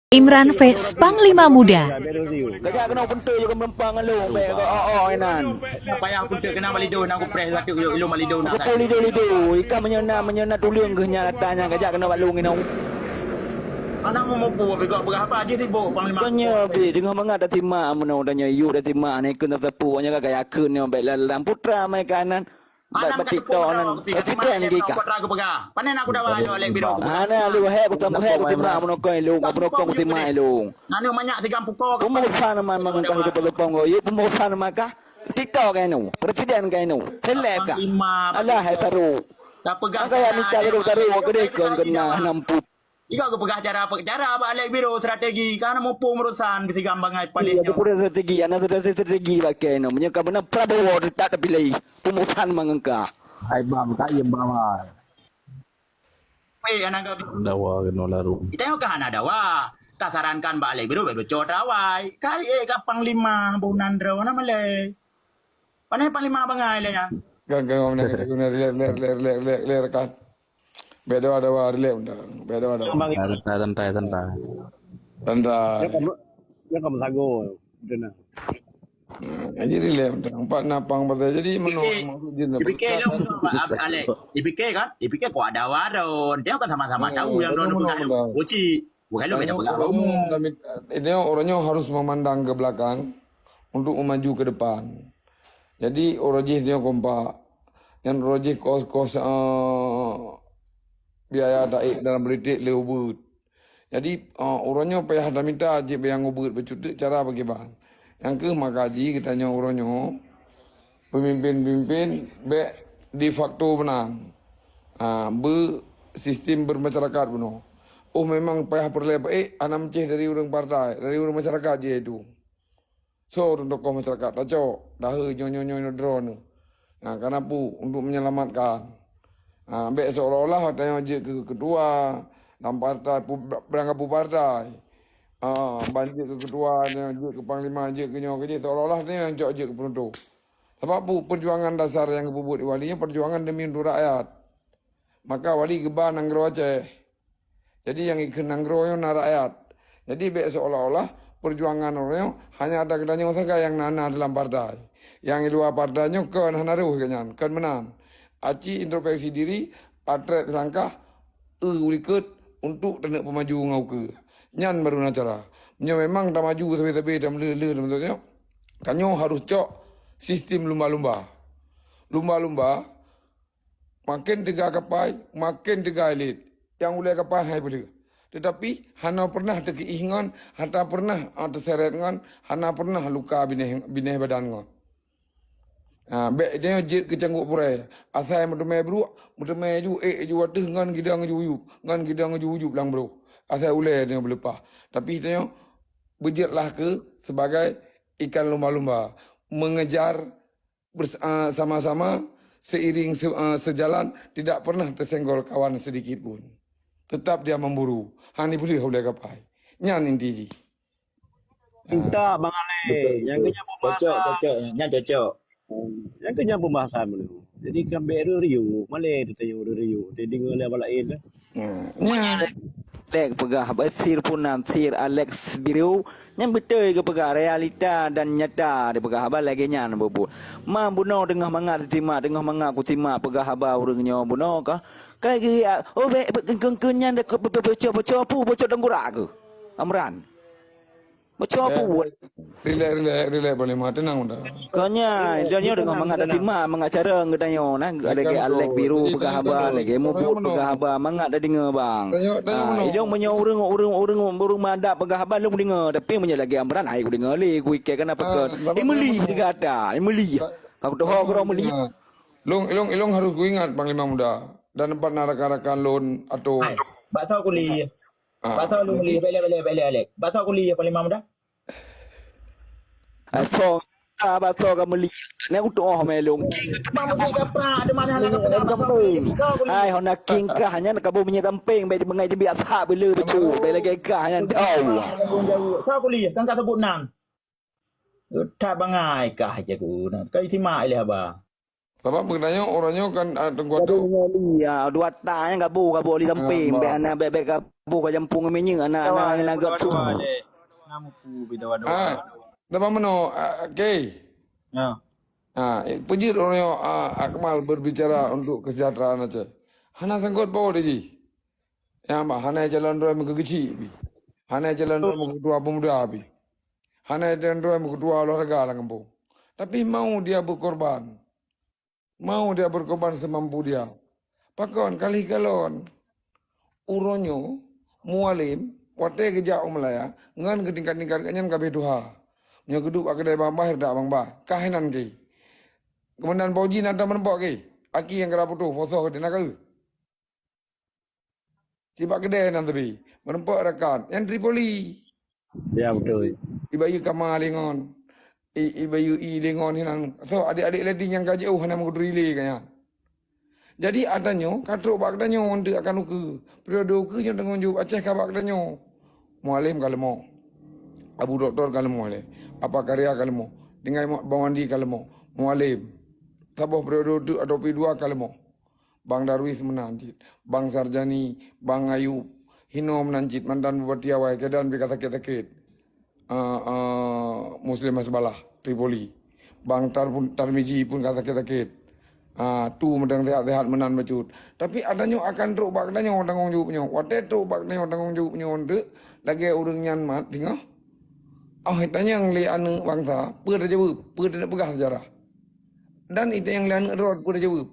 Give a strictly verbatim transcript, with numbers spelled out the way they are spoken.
Imran Fest Panglima Muda. Kajak keunoe peuntôi jeuet keu meureumpang ngon lôn, bèk keu oh-oh inan. Payah peuntôi keunan bak lidoh, na kupreh satu kilo, kilo bak lidoh na. Kupeue lidoh-lidoh, ikan meunyoe na, meunyoe na tuleueng geuh nyan ata nyan kajak keunoe bak lôn inoe. Hana meumupu, bèk gok peugah apa, jih sibuk Panglima. Kon nyoe pih, teungoh mangat tasimak meunoe, tanyoe yue tasimak, na ikheun sapeue, nyoe ka gaya kheun nyoe, bèk lam putra mai kanan. Bak, bak TikTok nan, presiden gika. Hana lé, hek beutôi, hek beutôi meunoe kon ilong, beutôi kon ilong. Nanu manyak tiga puko. Peumusan man mangat ka seupong-seupong go. Yuk peumusan maka TikTok ka inoe, presiden ka inoe, seleb ka. Alah, hai taru. Maka ya mita taru-taru, gede kon kena nampu. Iga geupeugah cara pe-, cara bak Alex Biro strategi, ka na muphom urosan bisi gam bangai paléh nyoe. Geupeugah strategi, ana strategi bakée nyoe. Meunyoe ka beuna Prabowo teutap tapiléh, peumusan mangat ka. Hai bang, kayém bang. Weh, ana gau. Dawa keunoe laru. Kita nyoe ka hana dawa. Tasarankan bak Alex Biro bèk boco teurawai. Kari ék ka panglima bunan droe na malèe. Pane panglima bangai lé nyan. Kan, kan, kan, kan. Beda ada wah, relax dah. Beda ada wah. Santai, santai, santai. Santai. Dia kamu, dia kamu sago, betul nah. Hmm, jadi relax dah. Empat napang pasal. Jadi, mana maksud dia nak dipikir bercakap? Dipikir kan? Dipikir kok ada warung. Dia kan sama-sama tahu yang dia orang nak bukan lu. Uci. Bukan lu beda pegang umur. Ini orang nyoe harus memandang ke belakang untuk memaju ke depan. Jadi, uroe jih nyoe kompak. Nyan uroe jih kos-kos, eh, biaya taék dalam politik lé ubeut. Jadi, eh, uroe nyoe payah tamita cit bak nyang ubeut beucutik cara bagaimana. Nyang keuh maka jih geutanyoe uroe nyoe pemimpin-pemimpin bèk de facto meunan. Ah, beu sistem bermasyarakat bunoe. Oh, memang payah peureulèe baik, hana meucéh dari ureuëng partai, dari ureuëng masyarakat jih itu. Soe ureuëng tokoh masyarakat tacok, dahé nyoe, nyoe, nyoe, nyoe droeneuh. Ha, kana peue untuk menyelamatkan. Ha, bèk seolah-olah tanyoe jeuet keu ketua dalam partai, pu-, barangkapeue partai. Ha, ban jeuet keu ketua, tanyoe jeuet keu panglima, jeuet keu nyoe, keu jih, seolah-olah tanyoe nyang cok jeuet keu peunutôh. Sabab peue? Perjuangan dasar nyang geupeubuet di Wali nyoe perjuangan demi untuk rakyat. Maka Wali geuba nanggroe Aceh. Jadi, nyang ikheun nanggroe nyoe na rakyat. Jadi, bèk seolah-olah perjuangan ureuëng nyoe hanya ata geutanyoe sagai nyang na, na dalam partai. Nyang di luwa partai nyoe kon hana rôh geuh nyan, kon meunan. Aci introspeksi diri, patrek langkah, eu u likot untuk taneuk peumaju ngon ukeue. Nyan baru na cara. Meunyoe memang tamaju sabe-sabe, tameuleueh-leueh, tameuleueh nyoe, tanyoe harôh cok sistem lumba-lumba. Lumba-lumba, maken teuga kapai, maken teuga elit. Nyang ulèe kapai hai peuleueh. Teutapi, hana peureunah teukiih ngon, hana peureunah, ah, teuseret ngon, hana peureunah luka binéh, binéh badan ngon. Ah, bèk tanyoe jeuet keu cangguek purée. Asai meuteumé bruek, meuteumé ju, ék ju ateueh ngon gidong ju uyueb, ngon gidong ju uyueb lam broh. Asai ulèe tanyoe beuleupah. Tapi tanyoe beujeuetlah keu sebagai ikan lumba-lumba, mengejar bers-, ah, sama-sama, seiring se-, ah, sejalan, tidak pernah tersenggol kawan sedikit pun. Tetap dia memburu, hana peuleueh ulèe kapai. Nyan inti jih. Entah, Bang Alek. Betul, betul. Nyang keu nyan pembahasan. Cocok, cocok. Nyan cocok. Hmm, nyang keu nyan pembahasan meunurut. Jadi, kan bèk riuh-riuh. Malèe teutanyoe riuh-riuh. Teudeungoe lé bak laén, kan? Hmm. Nyan. Alex peugah, Basir Punan, Sir Alex Biru. Nyan beutôi geupeugah, realita dan nyata dipeugah. Haba lagèe nyan, Bu, Bu. Ma bunoe teungoh mangat simak, teungoh mangat kusimak peugah haba ureueng nyoe bunoe ka. Ka geuyak, oh, bèk, bèk, keu, keu, keu nyan dah, keu, bocor, bocor, bocor, pu, bocor tanggurak keu? Amran. Bocor pu. Rilek, rilek, rilek, Panglima. Tenang, udah. Kanya, dia nyoe dengan mangat dah simak, mangat cara geutanyoe, nah. Ada ke Alek Biru peugah haba, lagi Mubuk peugah haba, mangat dah dengar, bang. Idong meunyoe ureueng, ureueng, ureueng, ureueng madak peugah haba, lôn dengar. Tapi meunyoe lagi Amran, ai ku dengar lé, ku ikai kenapa ke? Imeli di kata, imeli. Kau tu ho kau meli. Long, long, long harus ku ingat Panglima Muda dan tempat na rakan-rakan lôn atau. Hai, bak soe kuliah? Ah. Bak soe lôn kuliah? Bèk lé, bèk lé, bèk lé, Alek. Bak soe kuliah Panglima Muda? Ai soe, ah, bak soe ka meli. Nyan utoh mé long. Bang mesti gapak, ada mana hana gapak, bak soe kuliah? Bak soe kuliah? Hai, hana king kah, nyan ka beu minyak gampeng, bèk dibengai dibiak sak bila becu, bèk lagèe kah, nyan tau. Soe kuliah? Kan ka sebut nan. That bangai kah je ku na. Ka itimak ilèe haba. Sabab geutanyoe, uroe nyoe kan, ah, Teungku Ateuh. Gadoh nyoe li, ah, dua tak nyan gabu, gabu li samping. Bèk hana, bèk, bèk ka Boh ka jampung ngon minyeuk, anak-anak nyang na gap su. Ah, teuma meunoe, ah, okey. Ah, eh, peujeuet uroe nyoe, ah, Akmal berbicara untuk kesejahteraan Aceh. Hana sangkot paut jih. Ya, bah, hana jalan droe meukeugeuchik pi. Hana jalan droe meukeudua pemuda pi. Hana jalan droe meukeudua olahraga lam gampông. Tapi mau dia berkorban. Mau dia berkorban semampu dia. Pakon kali kalon. Uroe nyoe, Mualem, watée geujak u Malaya, ngon geutingkat-tingkat geuh nyan ka abéh tuha. Nyoe geuduek bak keudée bang bah, dak bang bah. Kah inan keuh. Keumandan Fauji na tam meureumpok keuh. Aki nyang geura putôh, posoh geuh na keuh. Sibak keudée nan teubi. Meureumpok rakan. Nyan Tripoli. Ya, betul. Ibayeue kama lé ngon. I, ibayeue ie lé ngon hinan. So, adik-adik ladi nyang ka jiôh hana meukeuduri lé ka nyan. Jadi, ata nyoe ka trok bak geutanyoe untuk akan ukeue. Periode ukeue nyoe tanggong jaweueb Aceh ka bak geutanyoe. Mualem ka leumo. Abu Doktor ka leumo lé. Apa Karya ka leumo. Tinggai Bang Wandi ka leumo. Mualem. Saboh periode ukeue atau pi dua ka leumo. Bang Darwis meunan cit. Bang Sarjani, Bang Ayub. Hinoe meunan cit mantan bupati awai, keudan pi ka sakét-sakét. Ah, ah, Muslim Hasbalah, Tripoli. Bang Tar pun, Tarmiji pun ka sakét-sakét. Ah, tu meudang sehat-sehat meunan bacut. Tapi ata nyoe akan trok bak geutanyoe tanggong jaweueb nyoe. Watée trok bak geutanyoe tanggong jaweueb nyoe untuk lagée ureuëng nyan mat singoh. Oh, itanyong lé aneuëk bansa, peue tajaweueb, peue taneuk peugah seujarah. Dan itanyong lé aneuëk droe, peue tajaweueb.